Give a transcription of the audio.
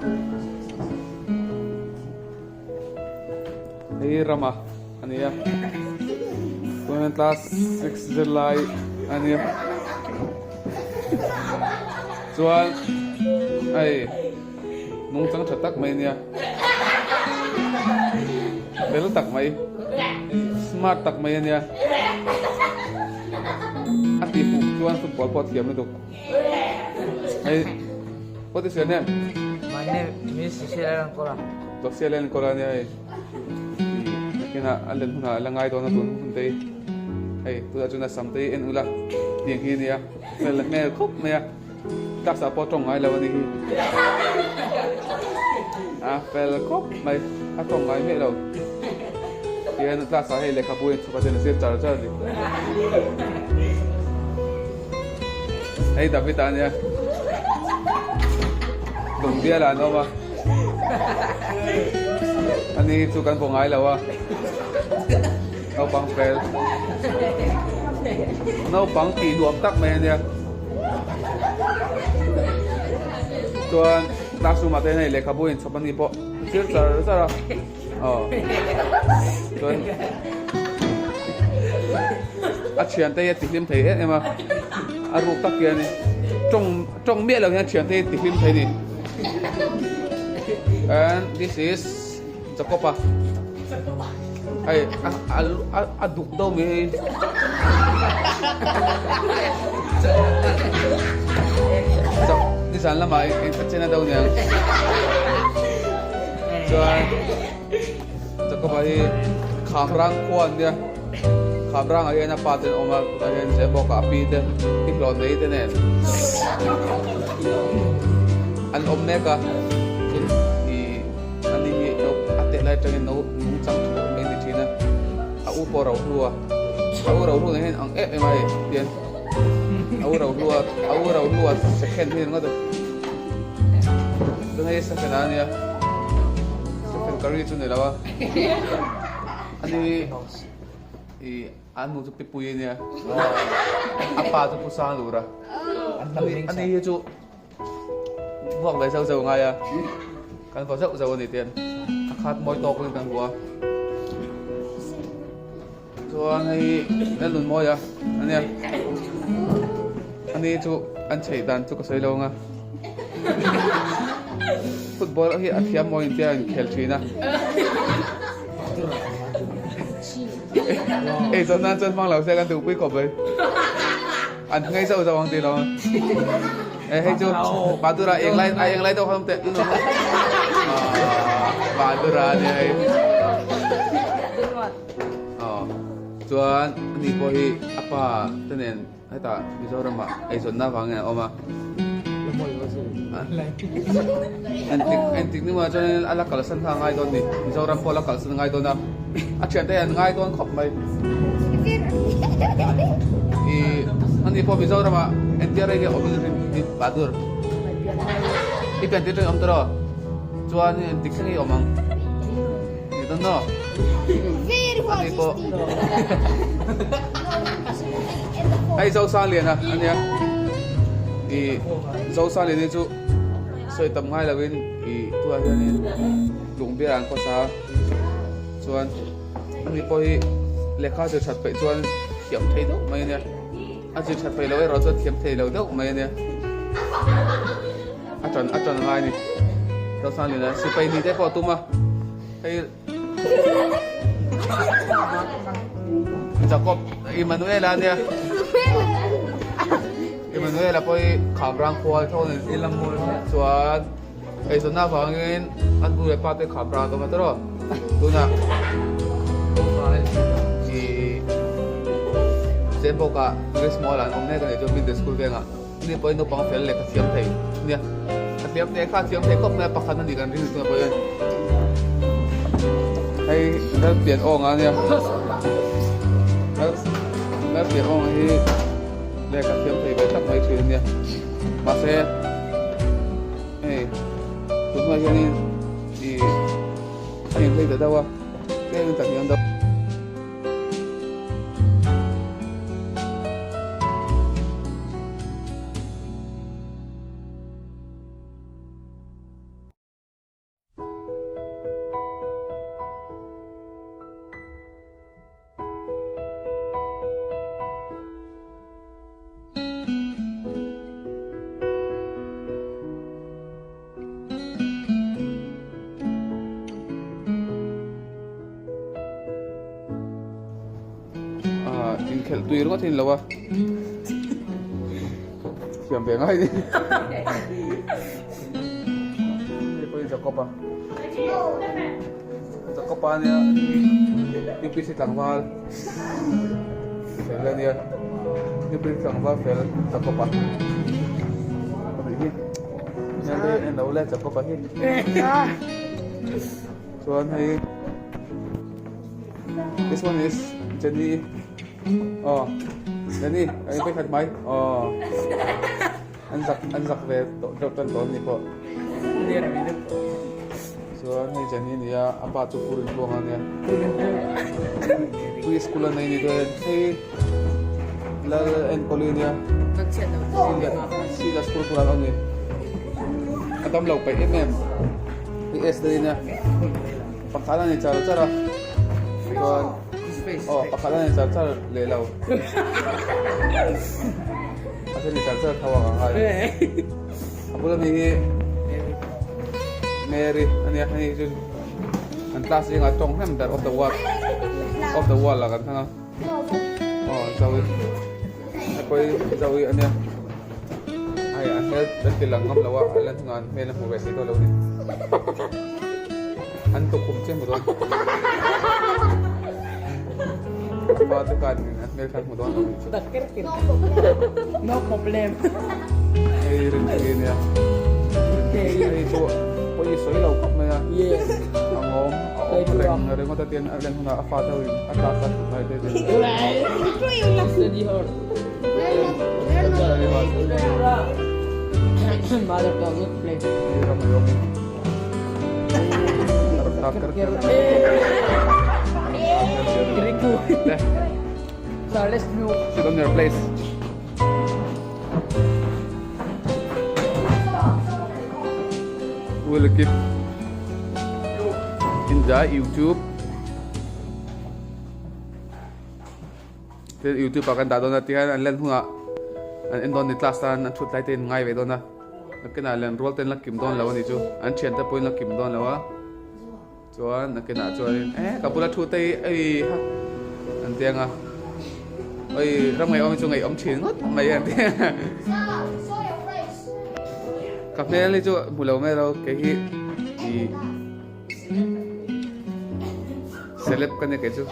Hei rama a ni a chuan class six zirlai a ni a chuan hei nungchang tha tak mai a nia fel tak mai smart tak mai a nia a tih fuh chuan football pawh a thiam lutuk hei what is your name? My name is Cecilia Lancola. Cecilia Lancola a nia hei nakinah a len hunah a la ngai dawn a tun hun te hi hei tunah chuan a sam te hi en ula tiang hi a nia fel hmel khawp mai a. Class ah pawh tawng ngai lo a nih hi. A fel khawp mai, a tawng ngai miah lo. Tihian class ah hei lehkhabu in chhuk a chen a zir char char a ni. Hei David a nia. Lungbial ah an awm a. Ani hi chu kan vaw ngai lo a. Naupang fel. Naupang tih nuam tak mai a nia. Chuan classroom ah te hian hei lehkhabu in chhawp a ni pawh zir char char a aw chuan a thian te hi a ti hlim thei em em a a ruk tak hian tawng tawng miah lo hian thian te hi ti hlim thei a ni and this is Jacob a hei a a a duk deuh mai hei nizan lamah a chen a deuh aniang chuan Jacob a hi Khamrang khua an nia Khamrang ah hian a pa te an awm a tunah hian Zehbawk ah a pi te pi hlawh nei te nen an awm mek a chuan ih Ani hi no a teh lai atangin no nungchang tha tak mai a ni thin a, a u pawh a ro hlu a, a u ro hlu nen hian ang em em a hei tian a u ro hlu a a u ro hlu a second hi ringawt a chuan hei second a nia second curry chu ni lo a ani hi ih a nu chu pi pui a nia a pa chu pu sang lur a ani hi chu. Vuak ve zauh zauh ngai a, kan vaw zauh zauh a ni tian a khat mawi tawk in kan hmu a. Chuan hei Lalnun mawi a ania ani chu an chheih dan chu ka sawi lo ang a. Football hi a thiam mawi in tia an khel thin a. Ei zawn nan chuan hmang lo se kan duhpui khawp mai. An ngei zauh zauh ang tih lo. E hei chu Badura eng lai a eng lai deuh khan teh Badura ni hei. Oh chuan ani pawh hi a pa te nen hetah Mizoram ah eizawnna vangin an awm a. Entik entik ni mah chuan a la kalsan kha a ngai dawn ni. Mizoram pawh a la kalsan a ngai dawn a. A thiante hian an ngai dawn khawp mai. Ih ani pawh Mizoram ah entir rei hi a awm in rin hi Bahadur. I pian tir tawh in awm tawh chuan entik thleng hi awm ang. Ni dawn maw? Ani pawh Hei Zosangliana a nia. Ih Zosangliana hi chu sawi tam ngai lovin ih tunah hianin Lungbial an khawsa a chuan ani pawh hi lehkha zir that peih chuan thiam thei deuh mai a nia. A zir that peih loh erawh chuan thiam thei lo deuh mai a nia. A tan a tan ngai a ni. Zosangliana sipai ni te pawh a tum a hei. Jacob Emmanuel a nia Emmanuel a pawh hi Khamrang khua tho a ni chuan eizawnna avangin an nu leh pa te Khamrang an awm a tawrh tunah ih Zembawkah Grace Mall ah an awm mek a ni chuan Middle School vengah ani pawhin naupang fel leh ka thiam thei nia ka thiam teh kha thiam thei khawp mai a pakhat a ni kan ring chunga pawh hian hei ral pian awng a nia ral pian awng hi leh ka thiam thei ve tak mai thin a nia mahse hei tunhma hianin ih a inhlei ta deuh a tlem in ta hniam deuh. Khelh tui ringawt hi a ni lo a, thiam ve ngai ni. Hei pawh hi Jacob a, Jacob a nia UPC tlangval fel a nia, UPC tlangval fel Jacob a nih hi, hmel hi en lo le Jacob a hi. Chuan hei. This one is Jenny. Oh, Jenny, ay pa khat mai. Oh. An zak an zak ve to to tan ton ni po. Chuan hei Jenny nia a pa chu purin tluang a nia. Pui school a nei ni chuan hei lal enkawli nia. Sila school bulah an awm ni. A dam lo peih em em. Hei S day nia. Pakhat a ni char char a, chuan aw pakhat a ni char char leh lo. A then ni char char tho ang a ngai. A bula mi hi Mary a nia, hei chu an class zingah tawng hnem ber of the world of the world ah kan thlang a. Aw Zoe hei pawh hi Zoe a nia. Hei a hmel an ti lang ngam lo a, a lan hunah an hmel a hmu ve thei dawn lo a ni. An tukhum chiah hmu dawn. A pa te khan an hmel khan hmu dawn lo. No problem. Hei rinpui a nia. Hei chu pawi sawi lo khawp mai a. Yes. A ngawm a awm reng ringawt a tian a len hunah a fa te ho in a class a thut lai te tin. Study hard. Mother dog not play. So let's move. Sit on your place. We'll keep in the YouTube. Tin youtube ah kan dah dawn a tihian an len hunah an en dawn ni class tan an thut lai te in ngai ve dawn a nakinah len rual ten la kim dawn lo a nih chu an thian te pawhin la kim dawn lo a chuan nakinah chuanin eh ka bula thu te hi ei ha an ti ang a oi ram ngaihawm hi chu ngaihawm thin ngawt mai an ti ka hmel hi chu hmu lo mai lo kei hi ih celeb ka nia kei chu.